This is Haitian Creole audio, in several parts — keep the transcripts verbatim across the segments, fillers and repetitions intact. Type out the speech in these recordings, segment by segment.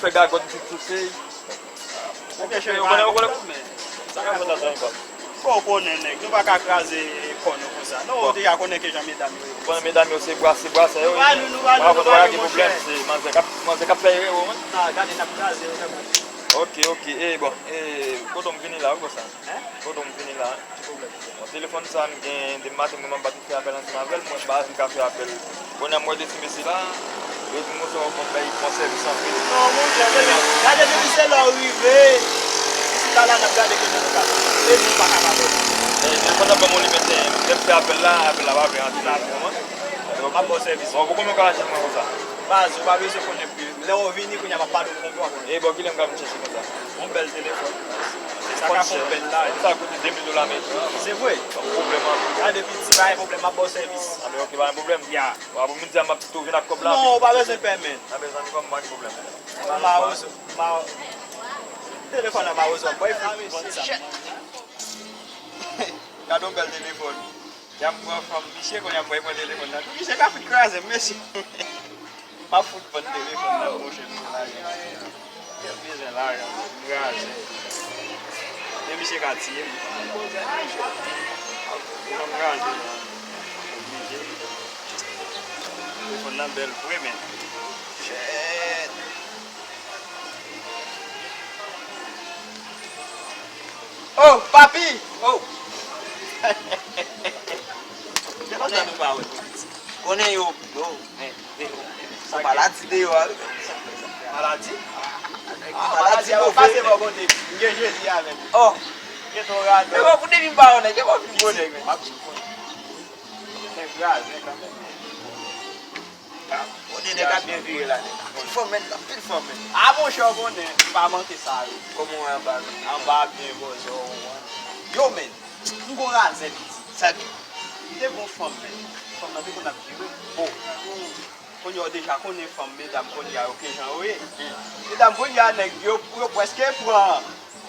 Fè gagòt, misye souse. Ou konnen, ou konnen. Sa ka fè sa, sa ankò. Bon, ou konnen, nèg, nou pa ka kraze kò nou konsa. Non, ou deja konnen ke jan medam yo ye. Bon, medam yo se bwa, se bwa, sa yo. Nou pa nou, nou pa nou, nou pa nou, monchè. Se manzè k ap, manzè k ap fè yo, wi. Ah, gade, n ap kraze yo, nèg. Ok, ok. E, bon, e, kote m vini la, wi, konsa. Hein? Kote m vini la. Bon, telefòn sa, m gen depi maten, mwen, m ap bat, m fè apèl ansanm avè l, mwen pa vin ka fè apèl. Kounye a, m wè de ti mesye la, yo di m konsa, w ap bay bon sèvis anpil. Non, monchè, depi, gade depi se lè w rive, isit la, la, n ap gade ke nou ka fè. E nou pa ka pa fè. E telefòn nan ban m yon limit, lè m fè apèl la, apèl la pa vle antre nan kòman. M ap ba w sèvis. Bon, pou konbyen w ka achte mwen konsa? Baz, ou pa bezwen konnen pri. Lè w vini, kounye a, m ap pale w konbyen w ap konnen. E bon, kilè m ka vin chèche konsa? Yon bèl telefòn. Se sa ka fè yon bèl la. Sa koute de mil dola, men. Se vre. Pa pwoblèm, an. Gade piti, pa gen pwoblèm, m ap ba w sèvis. A, men ok, pa gen pwoblèm. Ya. Bon, apre midi a, m ap tou vin ak kòb la. Non, ou pa bezwen pè, men. A, men zanmi, kòm pa gen pwoblèm. Mawozo, ma-, telefòn nan Mawozo, boy, fè vann sa. Gade yon bèl telefòn. Y ap pran fanm misye, kounye a m pral pran telefòn nan tou. Misye ka fout kraze m, mesye. M ap fout vann telefòn nan, monchè, m bezwen lajan. M bezwen lajan, m kraze. Men misye ka tiye m. Jan m kraze la. Oblije. Telefòn nan bèl vre, men. Shit. Oh, papi! Oh! Gen lontan nou pa wè. Konnen yo, yo, men, men, se maladi deyò a, wi. Maladi? Ah, maladi a pase bò kote. M gen Jezi avè m. Oh! Gen ton radò. Men bon, pou depi m pa wè nèg, gen bon vin bon nèg, men. M ap di w konnen. Nèg razen kanmenm. Bon, de nèg ap byen vire la, nèg. Anpil fanm, men, anpil fanm, men. A, monchè, w konnen, m pa manke sa yo. Kòman w anba, men? Anba byen, bòzò, w konprann. Yo, men, m gon razè piti. Sa gen? M te gon fanm, men. Fanm nan te konn ap vire. Oh. Kounye a, w deja konnen fanm, medam, kounye a, yo, ke jan yo ye. Medam, kounye a, nèg, yo, yo prèske pran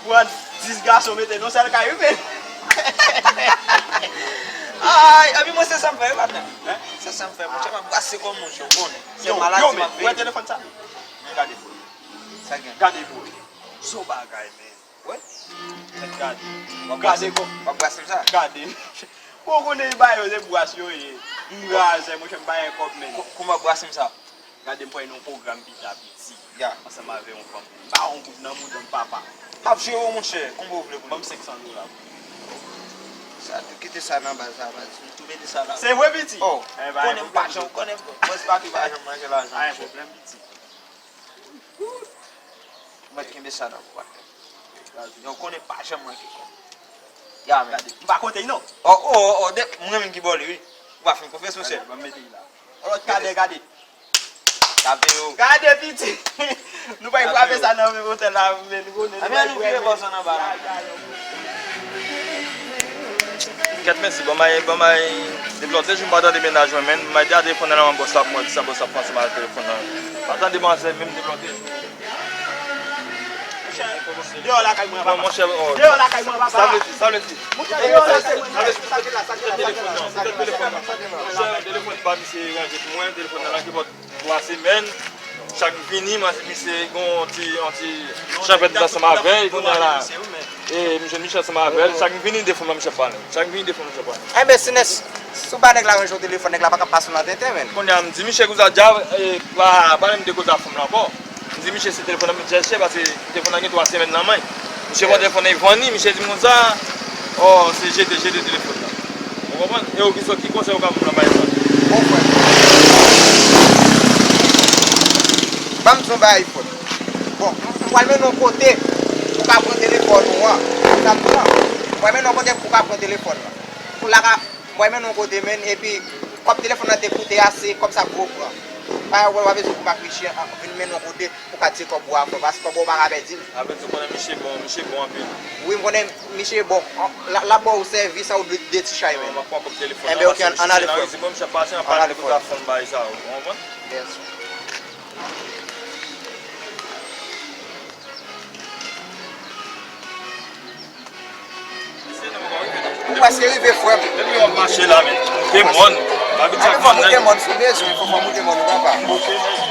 Pran dis gason mete nan yon sèl kay, wi, men. Ay, epi mwen, se sa m fè, wi, patnè. Hein? Se sa m fè, monchè, m ap brase kò m, monchè, w konnen. Se maladi m ap veye. Yo, men, wè telefòn sa? Gade pou li. Sa gen? Gade pou li. Son bagay, men. Wè. Mèt gade. W ap brase kò m? W ap brase m sa? Gade. Bon, w konnen ba yo se bras yo ye. M razè, monchè, m pa gen kòb, men. Kou-, kouman w ap brase m sa? Gade m pral nan yon pwogram pita piti. Ya. Ansanm avè yon fanm. M ba w yon kout nan mouda m, papa. M ap jere w, monchè, konbyen w vle pou li? Ban m senk san dola. Sa tou kite sa nan baz la, baz. M tou mete sa la. Se vre, piti? Oh, konnen m pa janm, konnen m, mwen se pa tou pa janm manje lajan, monchè. Pa gen pwoblèm, piti. Ou mèt kenbe sa nan pou patnè. Yo, konnen pa janm manke kòb. Ya, men. Gade, m pa konte l non. Oh, oh, oh, oh, de, m renmen ki bò li, wi. Ou pa fè m konfyans, monchè. Gade, ban m mete l la. Yon lòt kadè, gade. Tape yo. Gade, piti. Nou pa frape sa nan men otèl la, men nou konnen. Anben, nou vire bò sa nan ba la. Kèt, mèsi. Bon, bay, bon, bay, deplòte jou m pa tande mennaj mwen, men m bay de a telefòn nan nan bòs la pou mwen, di sa bòs la pran ansanm avèk telefòn nan. Pa tande manzè, menm deplòte jou. Deyò lakay mwen, papa. Deyò lakay mwen, papa. Sa vle di, sa vle di. Monchè, deyò lakay mwen, sa vle di. Sa vle di telefòn nan, sa vle di telefòn nan. Monchè, telefòn pa misye ranje pou mwen, telefòn nan nan ki pòt twa semèn. Chak m vini, mwen, misye gon ti, yon ti chanpèt ansanm avè l, kounye a la. E m jwenn Michel ansanm avè l. Chak m vini, de fanm nan Michel ap pale. Chak m vini, de fanm nan Michel ap pale. Enben, si nèg, si w ba nèg la ranje yon telefòn, nèg la pa ka pase w nan tenten, men. Kounye a, m di Michel, kounye a, dja, e, pa, pa menm de koze a fanm lan ankò. M di Michel, se telefòn nan, men chèche, paske telefòn nan gen twa semèn nan men. Michel pran telefòn nan, li vann li, Michel di m konsa, oh, se jete, jete telefòn nan. Ou konprann? E ou, ki sòt, ki konsèy ou ka ban m nan bagay sa? Bon, frè. Ban m di w yon bagay, frè. Bon, m, m pral mennen w kote pou w ka pran telefòn ou an. Sa m pran. M pral mennen w kote pou w ka pran telefòn nan. Pou la ka, m pral mennen w kote, men, epi kòb telefòn nan te koute a, se kòb sa pou w pran. Pa wè, w ap bezwen pou m ak Michel, a, vin mennen w kote pou w ka tire kòb ou a, frè, paske kòb ou pa ka pèdi l. Sa vle di w konnen Michel bon, Michel bon anpil. Wi, m konnen Michel bon. An, l a, l ap ba w sèvis a ou de, de ti chay, men. Non, m ap pran kòb telefòn nan, paske Michel nan rive, bon, Michel ap pase, m ap pale de koze a fon bagay sa yo, ou konprann? Mèsi. Ou prèske rive, frè m. Depi w ap mache la, men, moute mòn. Abitye ak mòn nan. Moute mòn, si w bezwen, fò, fò moute mòn, ou papa. Ok, mèsi.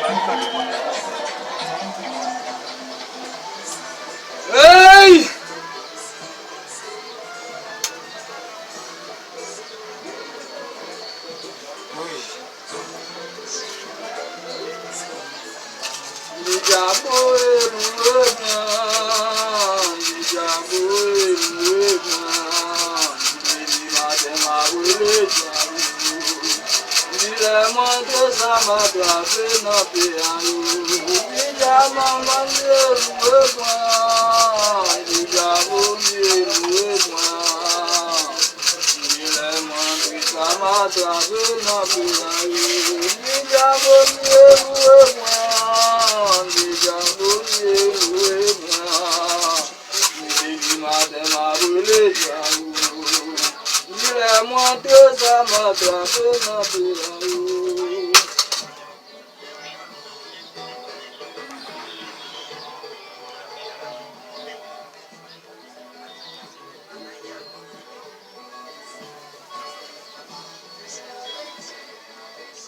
Djambo e lou e blan, di Djambo e lou e blan, di depi maten m ap rele Djambo. Di lè m antre sa m ap trape nan peyi a yo. Di Djambo e lou e blan, di Djambo e lou e blan. Di lè m antre sa m ap trape nan peyi a yo. Di Djambo e lou e blan, di Djambo e lou e blan. Depi maten m ap rele Djambo. Di lè m antre sa m ap trape nan peyi a yo.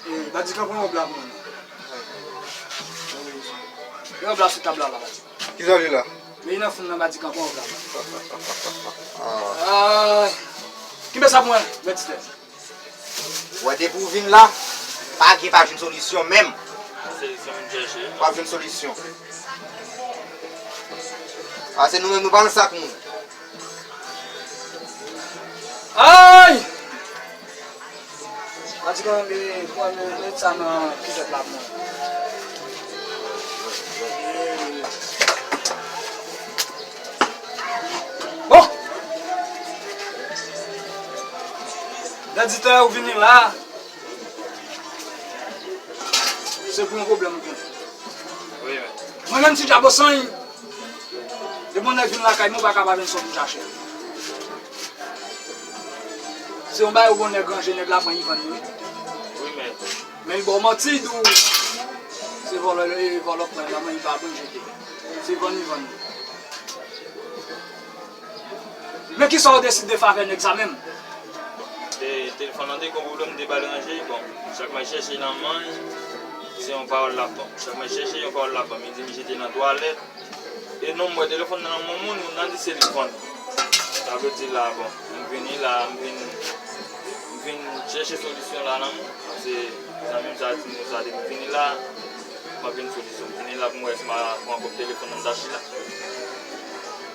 Eh, Badikan, pran yon bla pou mwen non. Yon bla sou tab la, la, Badikan. Kisa li la? Men li nan foun nan, Badikan, pran yon bla pou mwen. Ah. Ay. Kenbe sa pou mwen, Bètitè. Wè, depi w vin la, pa gen, pa jwenn solisyon menm. Solisyon vin chèche. W ap jwenn solisyon. Pase nou menm, nou pa nan sak moun. Ay! Badikan, men, pran, men, met sa nan kizèt la pou mwen. Bon! Bètitè, ou vini la. Se pou yon pwoblèm ou gen. Wi, men. Mwen menm, Ti Djab Osany, depi yon nèg vin lakay mwen, ou pa ka pa jwenn sa w vin chache. Se yon bagay ou bon nèg ranje, nèg la pran li vann li. Wi, men. Men li ba w manti, li di w se vòlò, e vòlò k pran nan men li, pa bon jete. Se vann li vann li. Men kisa w deside fè avè nèg sa menm? Te, telefòn nan te gen yon pwoblèm, m te ba l ranje. Bon, chak mwen chèche nan men l, se yon pawòl l ap ban m. Chak mwen chèche, yon pawòl l ap ban m. Li di m jete nan twalèt. E non, m wè telefòn nan nan men moun, moun nan di se li k vann. Sa vle di la, bon, m vini la, m vin, m vin chèche solisyon la nan moun. Paske zanmi m sa di m sa depi m vini la, m ap jwenn solisyon. M vini la pou m wè si m a pran kòb telefòn nan m ta chita.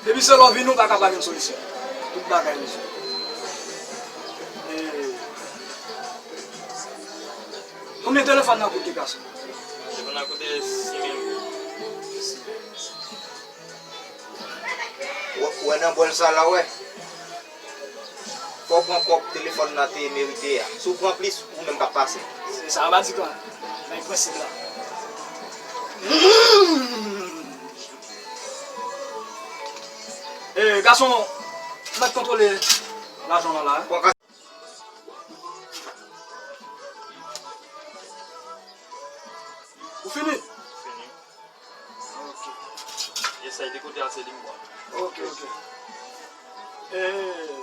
Depi se lè w vini, ou pa ka pa jwenn solisyon. Tout bagay rezoud. E, konbyen telefòn nan koute, gason? Telefòn nan koute sis mil. Ou wè, ou wè nan bòl sa la, ou wè. Fò w pran kòb telefòn nan te merite a. Si w pran plis, ou menm k ap pase. Se sa, Badikan. Men prensip la. Eh, gason, mèt kontwole lajan w la, la. Ou fini? Fini. Ok. Yes, sa, de kote a se li m pran. Ok, ok. Eh.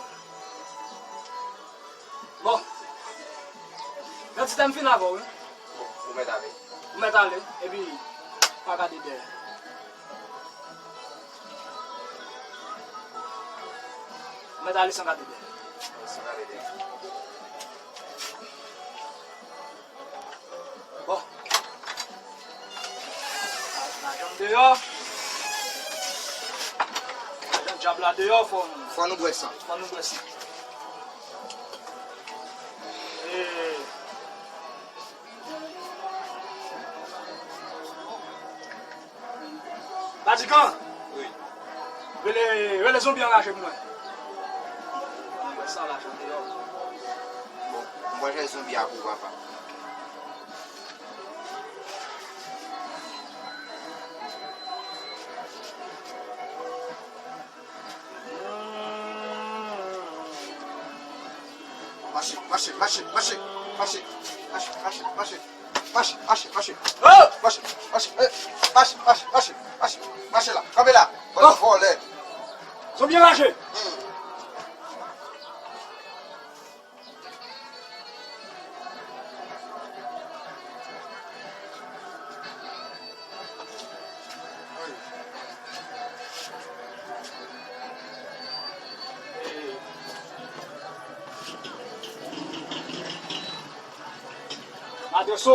Bon. Nan ti tan m fin avè w, wi. Bon, ou mèt ale. Ou mèt ale, epi pa gade dèyè. Ou mèt ale san gade dèyè. San gade dèyè. Bon. Lajan deyò. Lajan dyab la deyò, fò nou. Fò nou bwè san. Fò nou bwè san. E, Badikan! Wi. Rele, rele zonbi anraje pou mwen. Mwen sa la, jan deyò. Bon, mwen jwenn zonbi a pou papa. Mache, mache, mache, mache, mache. Mache, mache, mache. Mache, mache, mache. Oh! Mache, mache, eh, mache, mache, mache, mache. Mache la, kanpe la. Vòlè, oh! Vòlè. Zonbi anraje. Hmm. M adrese w.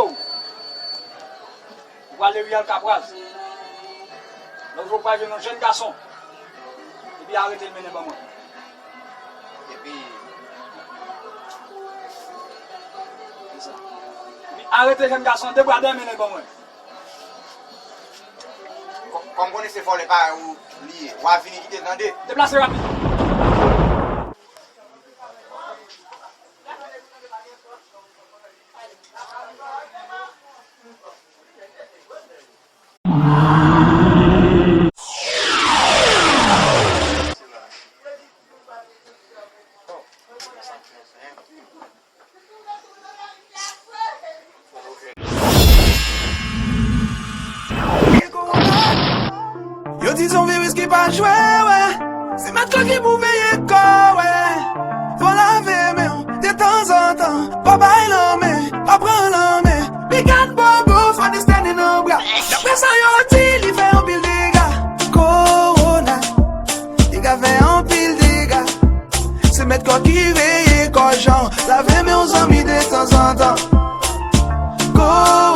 Ou prale ri Alkapraz. Lòt jou w pral jwenn yon jèn gason. Epi arete l mennen ban mwen. Epi, kisa? Epi arete jèn gason an, de bra dèyè mennen l ban mwen. Kò-, kòm konnen se vòlè parèy ou li ye, w a vini kite l tande. Deplase rapid. Gen kowona. Yo di se yon viris ki pa jwe, wè. Se mèt kò ki pou veye kò, wè. Fò lave men w detanzantan. Pa bay lanmen, pa pran lanmen. Pigat bobo, fò destenn nan bra. Daprè sa yo di, li fè anpil dega. Kowona, li ka fè anpil dega. Se mèt kò ki veye kò jan. Lave men w zanmi detanzantan. Kowona.